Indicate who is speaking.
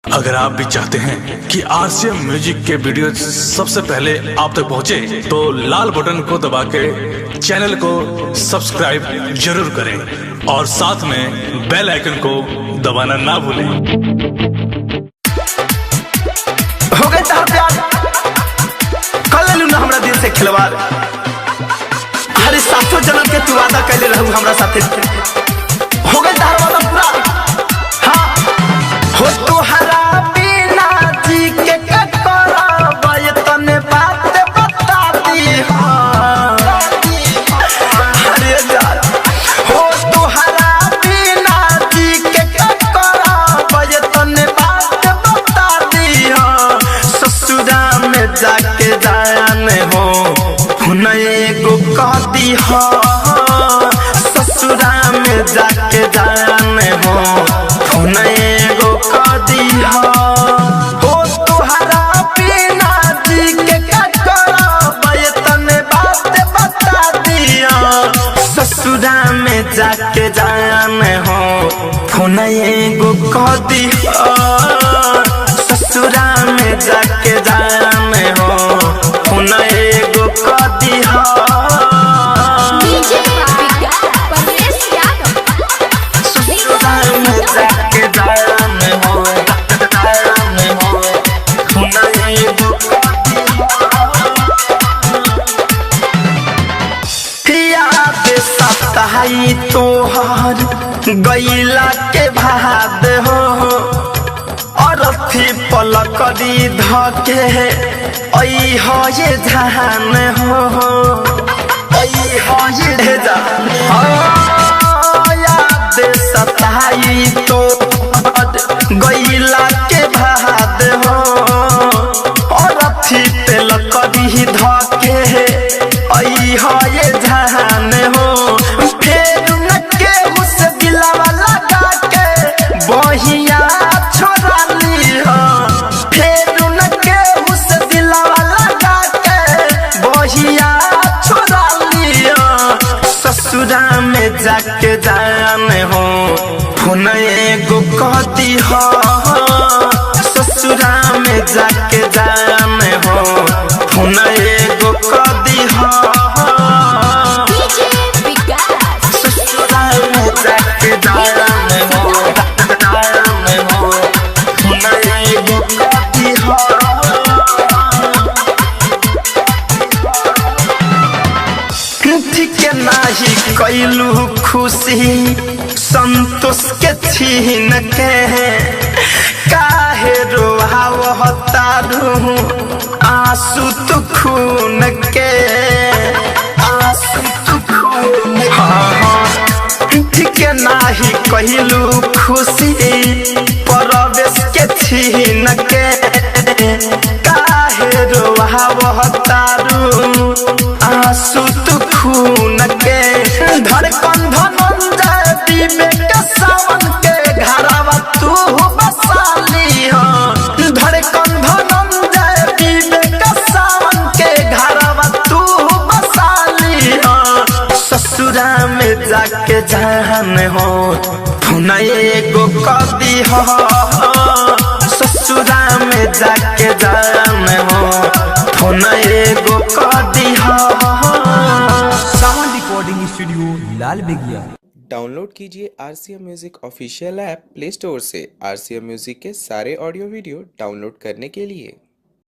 Speaker 1: अगर आप भी चाहते हैं कि आरसीएम म्यूजिक के वीडियो सबसे पहले आप तक पहुंचे, तो लाल बटन को दबा के चैनल को सब्सक्राइब जरूर करें और साथ में बेल आइकन को दबाना ना भूलें।
Speaker 2: हो गए तहर प्यार, कर लेलू ना हमरा दिल से खिलवाड़। अरे सातों जन्म के तू वादा कैले रहू हमरा साथे, हो गए तहर वादा पूरा। हाँ हो तोहरा बिना जी के करब तने बात बता दी। हाँ अरे यार हो तोहरा बिना जी के करब तने बात बता दी। हाँ ससुरा में जाके जान हो एगो कह दी। हाँ ससुरा में जाके जान हो एगो कह दी। हो तोहरा बिना जी के करब तने बात बता दिया। ससुरा में जाके जान हो फोन एगो कह दी। ससुरा में जाके जान हो फोन एगो कह दी।
Speaker 3: डीजे विकास परवेश यादव।
Speaker 2: ससुरा में जाके जान हो जान हो फोन एगो कह दी। याद सताई तोहर गैला के भाद हो, अरथी पलकरी धके ऐ हो ये धान हो, ऐ हो ये जान। याद सताई तोहर गैला के भाद हो, अरथी पलकरी धके ऐ हो ये जान हो। फेर न केहू से दिलावा लगा के बहिया छोड़ा ली हो। फेर न केहू से दिलावा लगा के बहिया छोड़ा ली हो। ससुरा में जाके जान हो फोन एगो कह दी हो। ससुरा में जाके जान हो फोन एगो कह दी हो।
Speaker 3: डीजे विकास
Speaker 2: ससुरा में जाके जान हो जान हो फोन एगो कह दी हो। ठीक नाही कैलू खुशी संतोष के छीन के, काहे रोहावतारू आंसू तू खून के, आंसू तू खून। हाँ हाँ ठीक नाही कैलू खुशी परवेश के छीन के, काहे रोहावतारू आंसू तू खून के। धड़कन धनंजय विवेक सावन के घरवा तू बसा ली हो। धड़कन धनंजय विवेक सावन के घरवा तू बसा ली हो। ससुरा में जाके जान हो फोन एगो कह दी हो। ससुरा में जाके जान हो फोन एगो कह दी हो।
Speaker 4: सावन रिकॉर्डिंग स्टूडियो लाल बेगिया।
Speaker 5: डाउनलोड कीजिए RCM music official app play store से आरसीएम म्यूजिक के सारे ऑडियो वीडियो डाउनलोड करने के लिए।